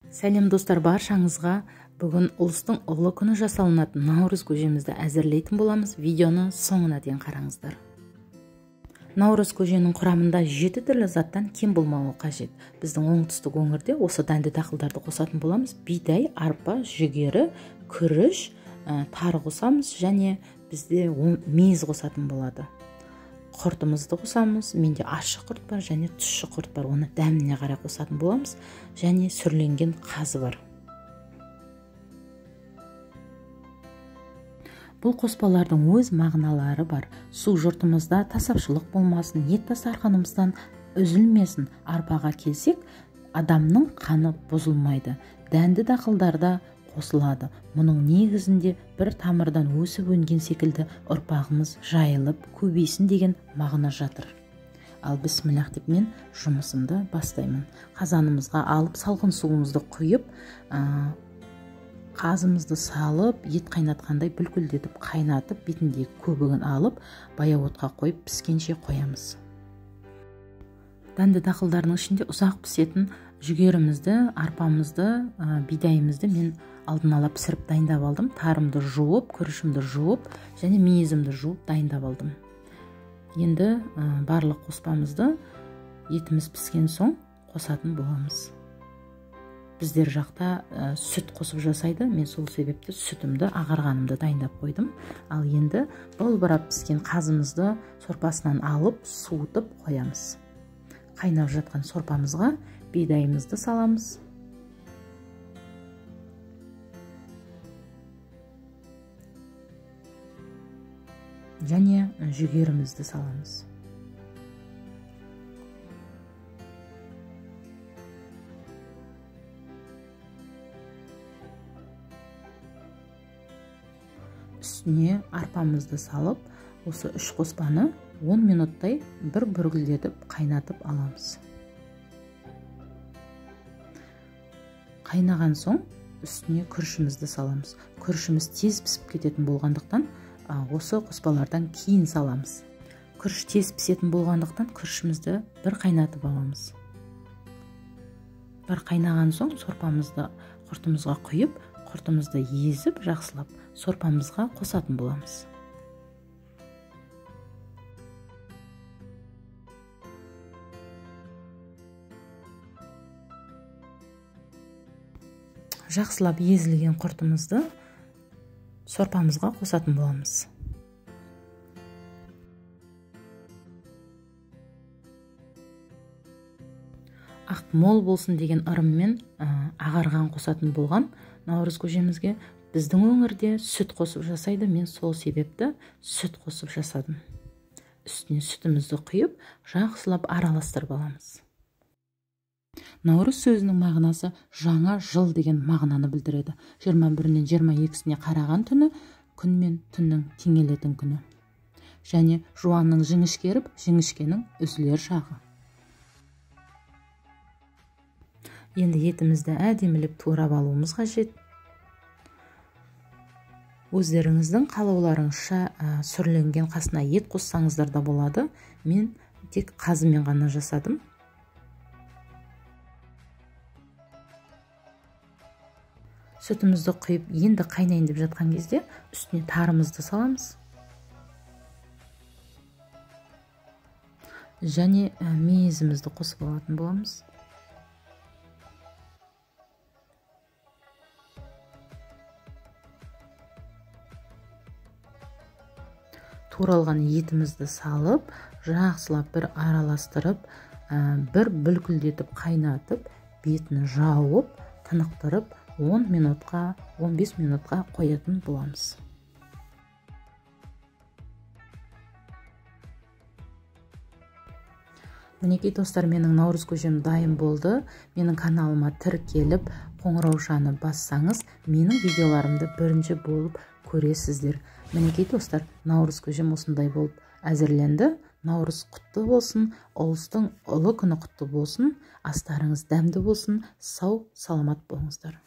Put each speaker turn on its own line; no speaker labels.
Сәлем достар, баршаңызға. Бүгін ұлыстың ұлы күні жасалынатын наурыз көжемізді әзірлейтін боламыз. Видеоны соңына дейін қараңыздар. Наурыз көженің құрамында 7 түрлі заттан кем болмауы қажет. Біздің оңтүстік өңірде осы дәнді дақылдарды қосатын боламыз. Бидай, арпа, жүгері, күріш, тары қосамыз және бізде мейіз қосатын болады. Құртымызды қосамыз. Менде ащы құрт бар және тұщы құрт бар. Оны дәміне қарай қосатын боламыз. Және сүрленген қазы бар. Бұл қоспалардың өз мағыналары бар. Су жұртымызда тасапшылық болмасын, ет дастарханымыздан үзілмесін. Арпаға келсек, адамның қаны бұзылмайды. Дәнді дақылдарда қосылады. Мұның негізінде бір тамырдан өсіп өнген секілді ұрпағымыз жайылып көбейсін деген мағына жатыр. Ал бісміллах деп мен жұмысымды бастаймын. Қазанымызға алып салқын суымызды құйып, қазымызды салып, ет қайнатқандай бүлкілдетіп қайнатып, бетіндегі көбігін алып, баяу отқа қойып піскенше қоямыз. Дәнді дақылдардың ішінде ұзақ пісетін жүгерімізді, арпамызды, бидайымызды мен алдын ала пісіріп дайындап алдым. Тарымды жуып, күрішімді жуып және мейізімді жуып дайындап алдым. Енді барлық қоспамызды етіміз піскен соң қосатын боламыз. Біздер жақта сүт қосып жасайды. Мен сол себепті сүтімді, ағарғанымды дайындап қойдым. Ал енді болбырап піскен қазымызды сорпасынан алып, суытып қоямыз. Қайнап жатқан сорпамызға бидайымызды саламыз. Және жүгерімізді саламыз. Үстіне арпамызды салып, осы үш қоспаны 10 минуттай бір бүргілдетіп қайнатып аламыз. Қайнаған соң үстіне күрішімізді саламыз. Күрішіміз тез пісіп кететін болғандықтан, осы қоспалардан кейін саламыз. Күріш тез пісетін болғандықтан күрішімізді бір қайнатып аламыз. Бір қайнаған соң сорпамызды құртымызға құйып, құртымызды езіп жақсылап сорпамызға қосатын боламыз. Жақсылап езілген құртымызды сорпамызға қосатын боламыз. Ақ мол болсын деген ырыммен ағарған қосатын болған наурыз көжемізге. Біздің өңірде сүт қосып жасайды. Мен сол себепті сүт қосып жасадым. Үстіне сүтімізді құйып, жақсылап араластырып аламыз. Наурыз сөзінің мағынасы жаңа жыл деген мағынаны білдіреді. 21-нен 22-сіне қараған түні күн мен түннің теңелетін күні. Және жуанның жіңішкеріп, жіңішкенің үзілер шағы. Енді етімізді әдемілеп турап алуымыз қажет. Өздеріңіздің қалауларыңызша сүрленген қасына ет қоссаңыздар да болады. Мен тек қазымен ғана жасадым. Сүтімізді құйып, енді қайнайын деп жатқан кезде үстіне тарымызды саламыз. Және мейізімізді қосып алатын боламыз. Туралған етімізді салып, жақсылап бір араластырып, бір бүлкілдетіп қайнатып, бетін жауып, тынықтырып 10 минутқа, 15 минутқа қоятын боламыз. Мінекей достар, менің наурыз көжем дайын болды. Менің каналыма тіркеліп, қоңыраушаны бассаңыз, менің видеоларымды бірінші болып көресіздер. Мінекей достар, наурыз көжем осындай болып әзірленді. Наурыз құтты болсын, ұлыстың ұлы күні құтты болсын, астарыңыз дәмді болсын, сау саламат болыңыздар.